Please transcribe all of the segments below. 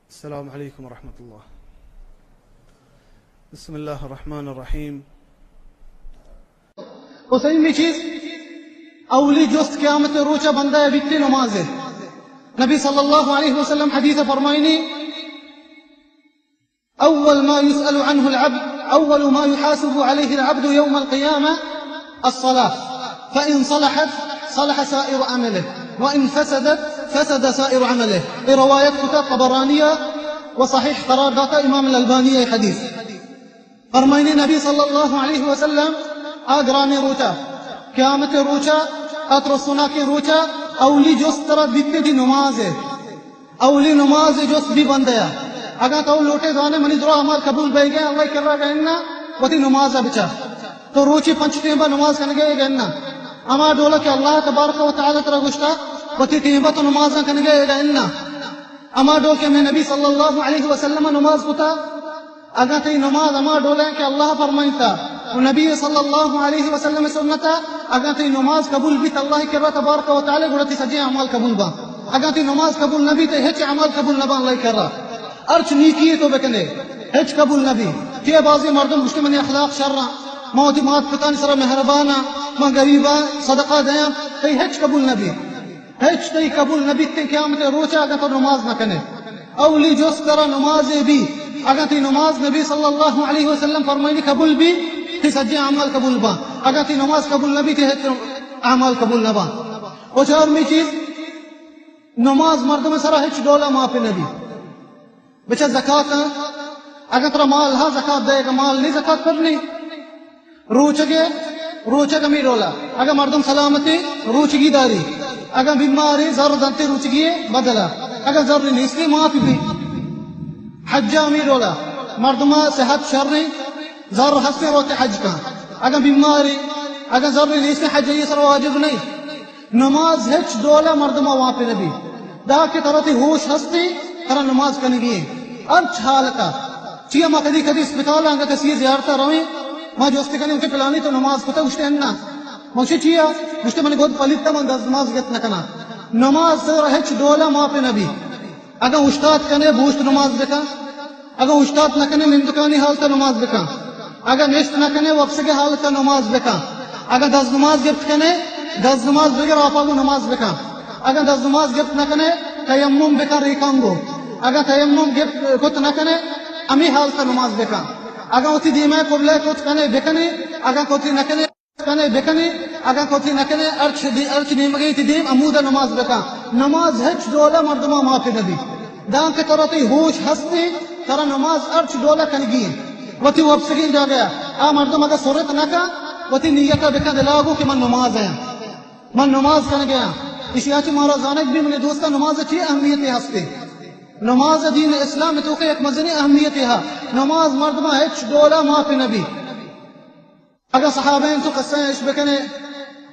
السلام علیکم ورحمۃ اللہ۔ بسم اللہ الرحمن الرحیم۔ و سیمی چیز، اولی جست قیامت روچا بندہ بیتی نماز۔ نبی صلی اللہ علیہ وسلم حدیث فرمائنی، اول ما يسأل عنه العبد، اول ما يحاسب عليه العبد يوم القيامة الصلاة، فإن صلحت صلح سائر عمله، وإن فسدت فسد سائر عمله۔ اے روایت کتا طبرانیہ و صحیح قرار داتا امام الالبانی۔ اے حدیث فرمائنی نبی صلی اللہ علیہ وسلم، آ گرانیں روچا، قیامت روچا، آ ترسناکیں روچا، اولی جست ترا دیتے دی نماز ہے۔ اولی نماز جست بی بندیا۔ اگاں تو لوٹے زانے منی درا عمل قبول بیگے، اللہ کرا گئے نا، وتی نماز بچا۔ تو روچی پنچ ٹیم با نماز کنگے گئے نا۔ اما ڈولا کہ اللہ تبارک و تعالی ترا گشتا، وتی ٹیم با تو نماز کنگے گئے نا۔ اما ڈول کہ میں نبی صلی اللہ علیہ وسلم نماز کتا، اگاں تئی نماز ہما ڈولیں کہ اللہ فرمائتا و نبی صلی اللہ علیہ وسلم سنتا، اگاں تئی نماز قبول بیت، اللہ کرا تبارک و تعالی، گڑا تئی سجے اعمال قبول با۔ اگاں تئی نماز قبول نہ بیت، ہچ اعمال قبول نہ با اللہ کرا۔ ہرچ نیکی تو بکنے، ہچ قبول نہ بی۔ کہ بعضی مردم گشتے منی اخلاق شر، ما وتی مات پتانی سرا مہربان، ما غریبا صدقہ دیاں، تئی ہچ قبول نہ بی۔ ہچ تئی قبول نہ بیت قیامت روچا اگاں تو نماز نہ کنے۔ اولی جست ترا نماز بی۔ اگاں تئی نماز نبی صلی اللہ علیہ وسلم فرمائنی قبول بی، تئی سجے اعمال قبول با۔ اگاں تئی نماز قبول نہ بی، تئی ہچ اعمال قبول نہ با۔ و چارمی چیز، نماز مردم سرا ہچ ڈولا معاف نہ بی۔ بچا زکات، اگاں ترا مال ہا زکات دے، اگاں مال نہیں زکات پر نہیں۔ روچگے، روچگ ہمے ڈولا۔ اگاں مردم سلامتے، روچگی داری۔ اگاں بیمارے، زر دنتے روچگی بدلا۔ اگاں زر نیستے، معاف بی۔ حج ہمے ڈولا۔ مردم صحت شریں، زر ہستے روتے حج کن۔ اگاں بیمارے، اگاں زر نیستے، حج یہ سر واجب نہیں۔ نماز ہچ ڈولا مردم ء واپی نہ بی۔ دا کہ ترا تئی ہوش ہستی، ترا نماز کنگی ایں۔ ہرچ حالتا۔ چیا ما کدی کدی اسپتال انگا کسی زیارتا رویں، ما جوستی کنیں کہ پلانی تو نماز کتا؟ گوشتے انا۔ ما گوشتے چیا؟ گوشتے منی گود پلیتا، من دست نماز گت نہ کنا۔ نماز ترا ہچ ڈولا معاف نہ بی۔ اگاں اوشتات کنے، بوشت نماز بکن۔ اگاں اوشتات نہ کنے، نندکانی حالت ء نماز بکن۔ اگاں نشت نہ کنے، وپسگ ء حالت ء نماز بکن۔ اگاں دست نماز گپت کنے، دست نماز بگر، آپا گوں نماز بکن۔ اگاں دست نماز گپت نہ کنے، تیمم بکن ریکان گوں۔ اگاں تیمم گپت کت نہ کنے، ہمے حالت ء نماز بکن۔ اگاں وتی دیم ء قبلہ ء کت کنے بکنے، اگاں کتی نہ کنے، کنے بکنے، اگاں کتی نہ کنے، ارچ دی، ارچ نیمگے تی دیم ہمودا نماز بکن۔ نماز ہچ ڈولا مردما معافی نہ بی۔ دانکہ ترا تئی ہوش ہستی، ترا نماز ارچ ڈولا کنگی۔ وتی وپسگیں جاگہ آ مردم اگاں سرت نہ کن، وتی نیتا بکن دلا گوں کہ من نماز آں، من نماز کنگے آں۔ اشیا چہ مارا زانگ بی منی دوستاں، نماز چی اہمیت ہستی؟ نماز دین اسلام توکا یک مزنی اہمیت ہا۔ نماز مردما ہچ ڈولا معافی نہ بی۔ اگاں صحابہ تو قصہ اش بکنے،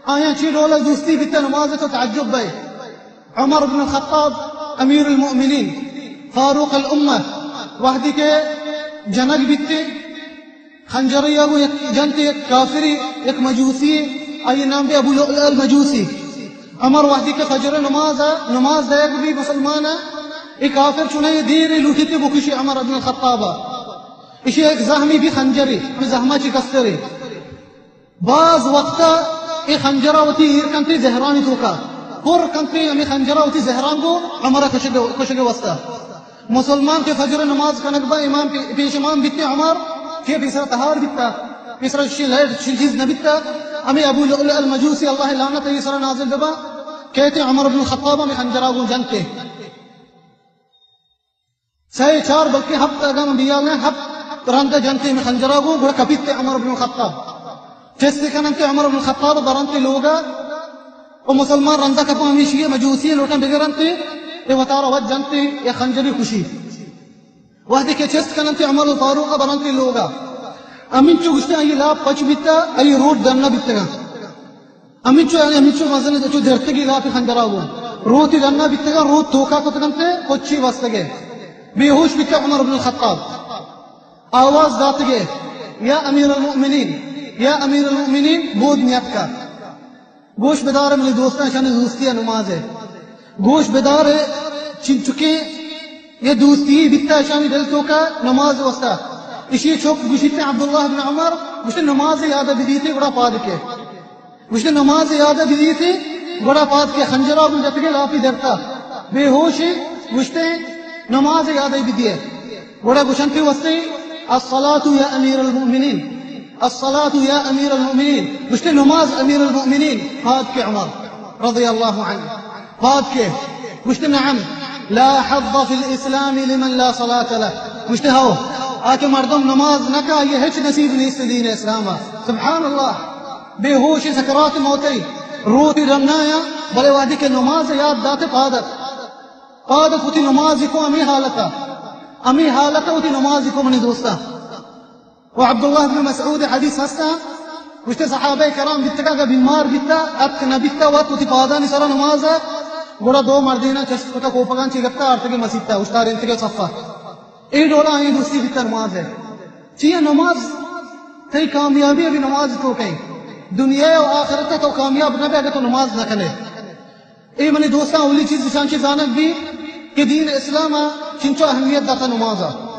آیاں چی ڈول دوستی بیتا نماز تو تعجب بئے۔ عمر بن الخطاب امیر المؤمنین، فاروق الامہ، وحدی کہ جنگ بیتے، خنجریا گو یک جنتے، یک کافری، یک مجوسی، آئی نام بی ابو لؤلؤ المجوسی۔ عمر وحدی کہ فجر نماز، نماز دیگ بی مسلمان، اے کافر چنے دیر لوٹیتے بکشی عمر بن الخطاب۔ ایشی یک زہمی بی خنجری، ہمے زہما چی کستری۔ باز وقتا اے خنجرا وتی ایر کنتی زہرانی توکا، پر کنتی ہمے خنجرا وتی زہران گو عمرا کشگ، کشگ واسطہ۔ مسلمان کہ فجر نماز کنگ با، امام پی-، پیش امام بیتے عمر، کہ پیسرا تہار بیتا، پیسرا شی لائٹ شی چیز نہ بیتا۔ ہمے ابو لؤلؤ المجوسی، اللہ لعنت ایسرا نازل ببا، کہتے عمر بن الخطاب ہمے خنجرا گو جنتے۔ سئے چار بلکہ ہپت اگاں بیال نہ، ہپت رند جنتے ہمے خنجرا گوں، گڑا کپیت عمر بن الخطاب۔ چست کننت عمر بن الخطاب برنت لوگا، و مسلمان رندا کپاں ہمیشی مجوسی لوٹاں بگرنت، اے وتارا وت جنت، اے خنجری کشی۔ وہدے کہ چست کننت عمر فاروق برنت لوگا، ہمینچو گشتے آئی لاپ پچ بیتا، آئی روٹ دنہ بیتگا۔ ہمینچو، یعنی ہمینچو مزن چو درتگی لاپی خنجرا گوں۔ روتی ڈنا بیتگا، روت توکا کتگنتے، پچی بستگے۔ بے ہوش بیتا عمر بن الخطاب۔ آواز داتگے، یا امیر المؤمنین، یا امیر المؤمنین، بود نیتکا۔ گوش بدار منی دوستاں، شان دوستی نماز ہے۔ گوش بدار چنچکیں یہ دوستی بیتا اشانی دل توکا نماز واسطہ۔ اشی چوک گوشیتے عبداللہ بن عمر، گوشتے نماز یاد بدیتے گڑا پاد کے۔ گوشتے نماز یاد بدیتے گڑا پاد کے، خنجرا گوں جتگے لاپی درتا۔ بے ہوشے، گوشتے نماز یاد بدیے۔ گڑا گوشنتے واسطے، الصلاة یا امیر المؤمنین، الصلاة یا امیر المؤمنین۔ گوشتے نماز امیر المؤمنین، پاد کے عمر رضی اللہ عنہ۔ پاد کے؟ گوشتے، نعم، لا حظ فی الاسلام لمن لا صلاة له۔ گوشتے، ہو، آ کہ مردم نماز نہ کا، یہ ہچ نصیب نیست دین اسلام۔ سبحان اللہ، بے ہوش سکرات موت، روتی رنایا، بلے وادی کے نماز یاد داتے پادت، پادت وتی نماز کو ہمیں حالتا، ہمیں حالتا وتی نماز کو منی دوستا۔ و عبداللہ بن مسعود حدیث ہستا، گوشتے صحابہ کرام بیتگا کہ بیمار بیتا، اتک نہ بیتا، وت وتی پادانی سرا نماز ء، گڑا دو مردینا چست کتا کوپگان چی گپتا آرتگے مسیتا، اشتارینتگے صفا۔ اے ڈولا آئی دوستی بیتا نماز ء۔ چیئے نماز تئی کامیابی ابھی نماز تو کہیں۔ دنیا و آخرت تو کامیاب نہ بے اگر تو نماز نہ کنے۔ اے منی دوستاں، اولی چیز اشان چی زانگ بی کہ دین اسلام ء چنچو اہمیت داتا نماز ء۔